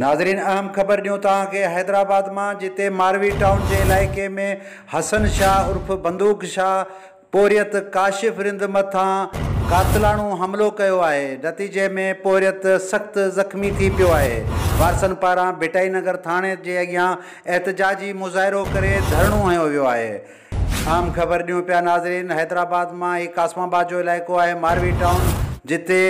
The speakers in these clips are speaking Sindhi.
ناظرين اهم خبر ڏيون توهان کي حيدرآباد مان جتي ماروي ٽائون جي علائقي ۾ حسن شاهه عرف بندوق شاهه پورهيت ڪاشف رند مٿان قاتلاڻو حملو ڪيو آهي نتيجي ۾ پورهيت سخت زخمي ٿي پيو آهي وارثن پاران ڀٽائي نگر ٿاڻي جي اڳيان احتجاجي مظاهرو ڪري ڌرڻو هنيو ويو آهي اهم خبر ڏيون پيا ناظرين حيدرآباد مان هي قاسم آباد جو علائقو آهي ماروي ٽائون جتي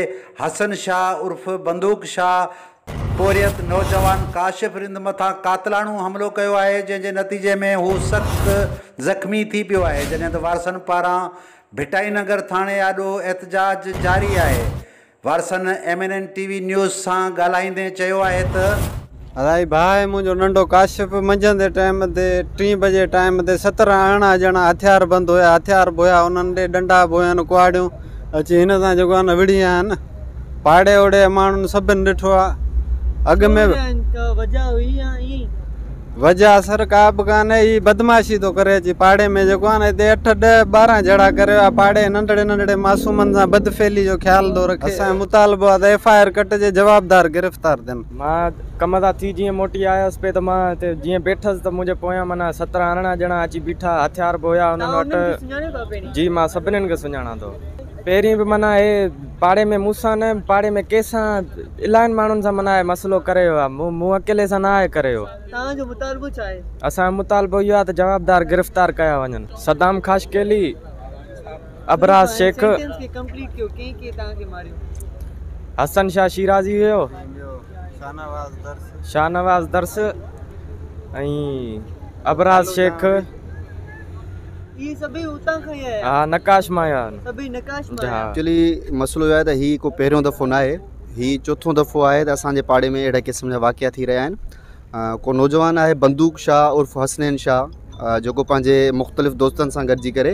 حسن شاهه عرف بندوق شاهه پورهيت نوجوان ڪاشف رند مٿان قاتلاڻو حملو ڪيو آهي جنهن جي نتيجي ۾ هو سخت زخمي ٿي پيو آهي جڏهن ته وارثن پاران ڀٽائي نگر ٿاڻي آڏو احتجاج جاري آهي وارثن M N N T V news سان ڳالهائيندي چيو آهي ته. ادائي ڀاء منهنجو ننڍو ڪاشف منجهند جي ٽائيم تي ٽين بجي ٽائيم تي سترهن ارڙهن ڄڻا هٿيار بند هيا هٿيار به هيا انهن ڏي ڏنڊا به هين ڪهاڙيون اچي هن سان جيڪو آهي نه وڙهي آيا آهن پاڙي اوڙي جي ماڻهن سڀن ڏٺو آ اڳ ۾ به وجه سر ڪا به ڪانهي هي بدمعاشي ٿو ڪري اچي پاڙي ۾ جيڪو آ نه هتي اٺ ڏهه ٻارهن جهيڙا ڪري ويو آ پاڙي ننڍڙي ننڍڙي معصومن سان بدفعلي جو خيال ٿو رکي اسان جو مطالبو آ ته ايف I R ڪٽجي جوابدار گرفتار ٿين. مان ڪم تان ٿي جيئن موٽي آيس پئي ته مان هتي جيئن بيٺس ته منهنجي پويان معنيٰ سترهن ارڙهن ڄڻا اچي بيٺا هٿيار به هيا انهن وٽ جي مان سڀنين کي سڃاڻان ٿو. پهرين به معنيٰ هي پاڙي ۾ مون سان نه پاڙي ۾ ڪنهن سان الاهين ماڻهن سان معنيٰ هي مسئلو ڪري ويو آهي مون مون اڪيلي سان نه آهي ڪري ويو. توهان جو مطالبو ڇا آهي؟ اسان جو مطالبو اهو آهي ته جوابدار گرفتار ڪيا وڃن. صدام خاصخيلي، ابراز شيخ، حسن شاهه شيرازي هيو، شاهنواز درس ۽ ابراز شيخ. اهي سڀئي اتان کان ئي آيا؟ ها نقاش مان آيا آهن. سڀئي نقاش مان آيا. ايڪچولي مسئلو اهو آهي ته هي ڪو پهريون دفعو ناهي هي چوٿون دفعو آهي ته اسان جي پاڙي ۾ اهڙي قسم جا واقعا ٿي رهيا آهن ڪو نوجوان آهي بندوق شاهه عرف حسنين شاهه جيڪو پنهنجي مختلف دوستن سان گڏجي ڪري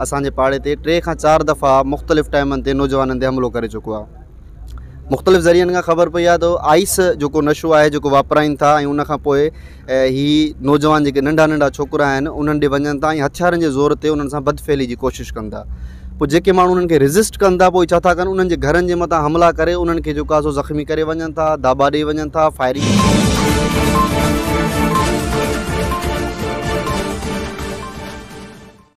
اسان جي پاڙي تي ٽي کان چار دفعا مختلف ٽائمن تي نوجوانن تي حملو ڪري چڪو آهي مختلف ذريعن کان خبر پئي آهي ته آئس جيڪو نشو آهي جيڪو واپرائين ٿا ۽ ان کان پوء هي نوجوان جيڪي ننڍا ننڍا ڇوڪرا آهن انهن ڏي وڃن ٿا ۽ هٿيارن جي زور تي انهن سان بدفعلي جي ڪوشش ڪن ٿا پوء جيڪي ماڻهو انهن کي ريزسٽ ڪن ٿا پوء ڇا ٿا ڪن انهن جي گهرن جي مٿان حملا ڪري انهن کي جيڪو آهي سو زخمي ڪري وڃن ٿا داٻا ڏئي وڃن ٿا فائرنگ.